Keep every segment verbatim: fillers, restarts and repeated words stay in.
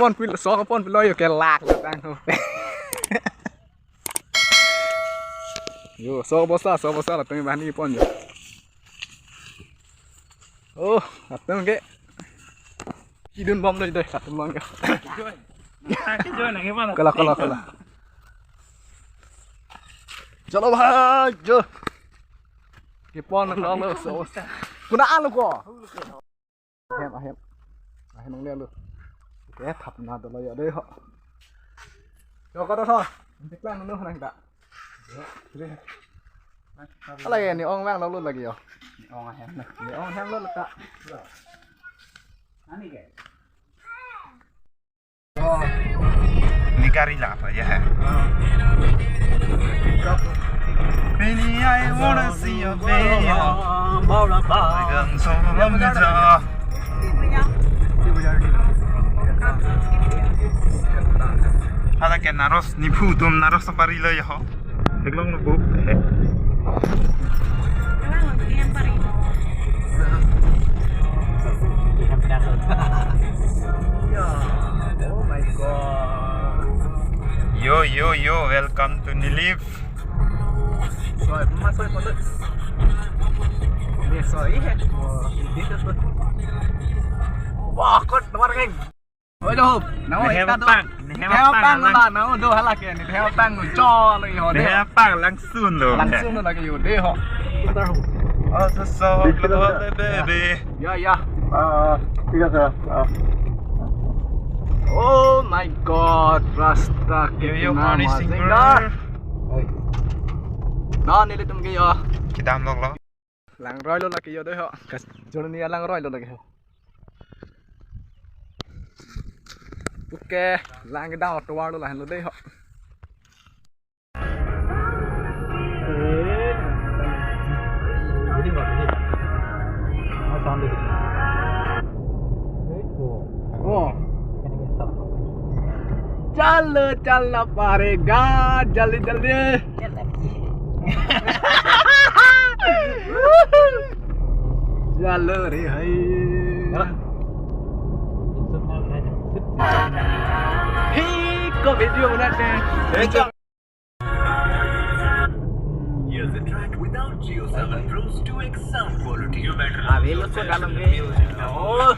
Pon pil, sok pon pilo yo ke lak datang ho. Yo, sok bosta, sok bosta latum bani pon yo. Oh, latum ke. Kidun bomlo dei, latum long ke. Kala, kala, kala. Chalo bhai, jo. Kipon long lo, sok bosta. Kuna alo ko. Ahem, ahem. Ahem nang le lo. Ke thap na dolo yo dei ho. Yo ko do tho. Tiklang nu nang ta. Ala ye ni ong vanglo lo lagi yo. Ni ong ahem na. Ni ong ahem lo ta. Ani ke? Ni gari la apa ya? Baby, I wanna see your baby. Magang so lam ja. Hala ke naros ni phu tum naros pari lo yo. Theklong lo bu. Oh my God. Yo, yo, yo, welcome to Nilip. Soi, mas soi, mas soi. Ini soi, eh. Wah, ini tuh. Wah, kok nomor kayak. Oi, do. Nau, nehem ekta do. Pang, nehem nehem pang, pang lang. Lah, nau do hala ke ni, nehem pang do. Cho lo yo de. Nehem pang langsun lo. Langsun lo lagi yo de ho. Oh, so, so, baby. Ya, ya. Ah, ঠিক আছে, ah. Oh my God, rasta yo, yo, kitna morning, mazing singer. Oi. Na, nelitum ke yo. Kedam lok lo. Langroi lo lake yo dei ho. Kas journey langroi lo lake ho. Oke, lang kedam tovar lo lahen lo dei ho. Oh. Chalo, chalo, parega, jaldi, jaldi. Chalo re hai. Hey, ko video banate. Here's a track without Jio seven Pro's two X sound quality. Abe lo so dalam ke. Oh.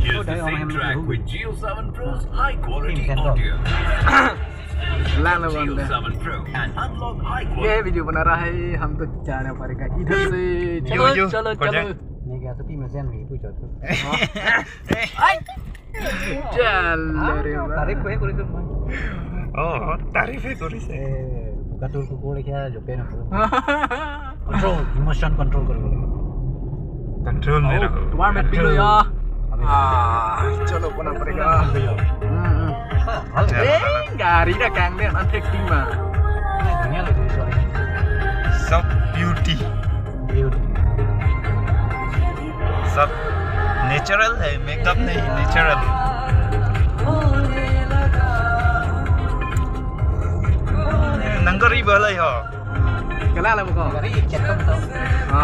Here's the same track with Jio seven Pro's high quality audio. Lang lo Jio bang de. Seven Pro and unlock high quality. ये वीडियो बना रहा है, हम तो जाना पड़ेगा इधर से। यो, चलो, यो, चलो, कौन है? चलो। नहीं गया तो टीम में से नहीं पूछो तो। हाँ। आई। Chalo re ba. Tarif he kori tum. Oh, tarif he kori se. Buka tur kukur kya jo pen. Control, emotion control kori. Control mein rakho. Tomar mein pilo ya. Ah, chalo, kona padega. Hmm, hmm. Chalo. Eh, gari da kang de, an thek ting ma. Sob beauty. Beauty. Sob natural hai, makeup nahi, natural. Nang gari balai ho. Kala la buko. Gari check up to. Ha.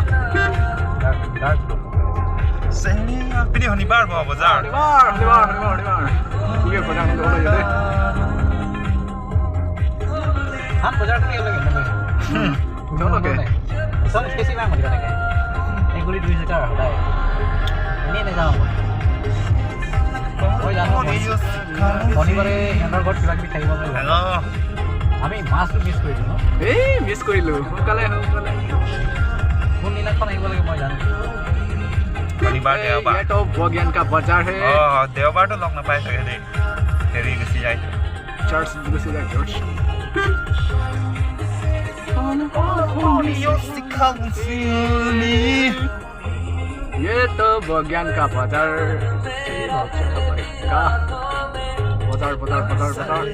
Dark, dark. Seni pini honibar bo bazar. Honibar, honibar, honibar, honibar. Oke, bazar nanti mana jadi? Ham bazar tu yang lagi mana? Hmm. Chalo ke? Soal spesi memang di mana ke? Yang kulit duit sekarang, udah. Ini nih sama. Oh, ya, শনিবাৰে সিহঁতৰ ঘৰত কিবা কিবি খাই দিব পাৰিব। Hello। আমি মাছটো মিছ কৰি দিলোঁ ন? এই মিছ কৰিলোঁ। সোনকালে আহক, সোনকালে। কোনদিনাখন আহিব লাগে মই জানো। শনিবাৰ, এই, দেওবাৰ। এইটো বগিয়ান কা বজাৰ হে। অ, দেওবাৰটো লগ নাপায় চাগে দেই। হেৰি গুচি যায়। চাৰ্চ গুচি যায়, চাৰ্চ। ये तो बगियान का बाजार। का बाजार, बाजार, बाजार, बाजार।